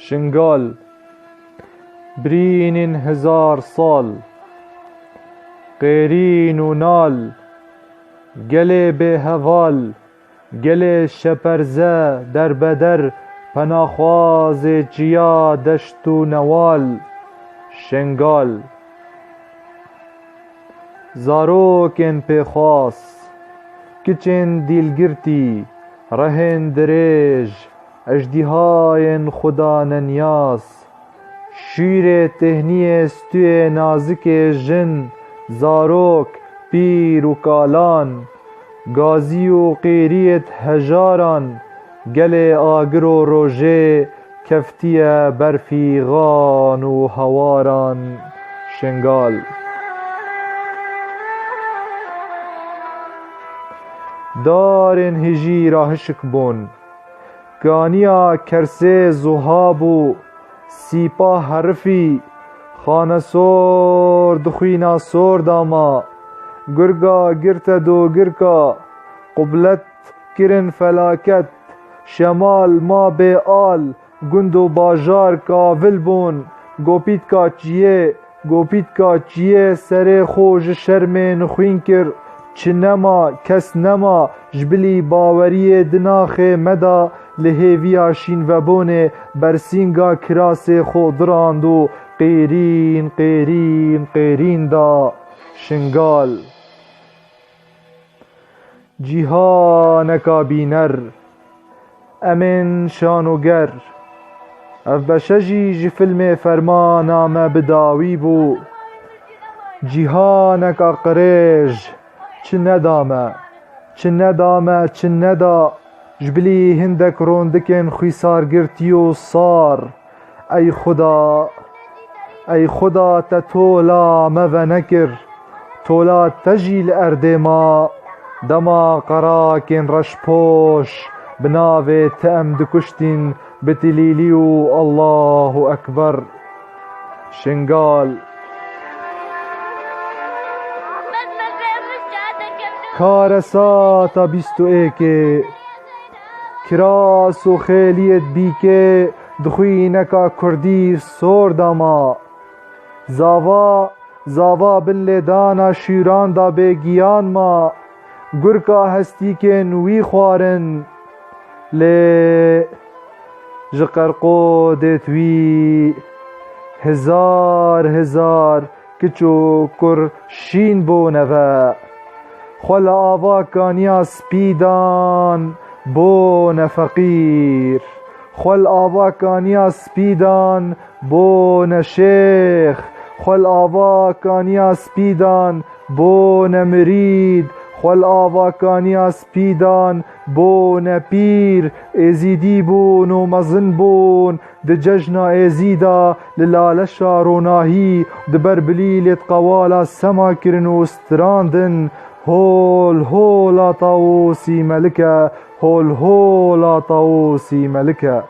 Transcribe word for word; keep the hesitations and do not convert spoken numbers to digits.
Şingal, birînên hezar sal, qêrîn û nal, gelê bêheval, gelê şeperze derbeder, penaxwazê çiya deşt û newal. Şingal. Zarokên pêxwas, kiçên dîlgirtî, rehên dirêj, ejdîhayên xuda neniyaz, şîrê têhniyê stûyê nazikê jin, zarok, pîr û kalan, gazî û qîriyêt hejaran, gelê agir û rojê keftiye ber fîxan û hewaran. Şingal. Darên hêjî rahişik bûn. Kaniya kersê zuha bû, sîpa herifî, xanesor dixwîna sor dama, gurga girte dogirka, qublet kirin felaket, şemal ma bê al, gund û bajar kavil bûn, gopîtka çiyê, gopîtka çiyê serê xwe ji şermê nixwîn kir, çi nema, kes nema, ji bilî baweriyê di naxê me de li hêviya şînvebûnê bersînga kirasê xwe dirand û qêrîn, qêrîn, qêrîn da. Şingal. Cîhaneka bîner, em ên şanoger. Ev beşe jî ji filmê Fermana me bi dawî bû. Cîhaneka qirêj, çi neda me, çi neda me, çi neda, ji bilî hindek rondikên xwîsargirtî û sar. Ey Xuda, ey Xuda, te tola me venekir, tola te jî li erdê ma, dema qerakên reşpoş bi navê te em dikuştîn bi tilîlî û Allahu Ekber. Şingal. Karesata bîst û êkê. Kiras û xêliyê dibîkê dixwîneka kurdî sor dama. Zava, zava bin lêdana şîran da bêgiyan ma, gurka hestîkên wî xwarin. Lê ji qerqodêt wî hezar hezar kiç û kur şîn bûne ve. Xwe li ava kaniya spî dan bûne feqîr. Xwe li ava kaniya spî dan bûne şêx. Xwe li ava kaniya spî dan bûne mirîd. Xwe li ava kaniya spî dan bûne pîr. Êzîdî bûn û mezin bûn. Di cejna Êzîda li Laleşa Ronahî di ber bilîlêt qewala sema kirin û strandin, Hol hola Tawusî Melike, hol hola Tawusî Melike.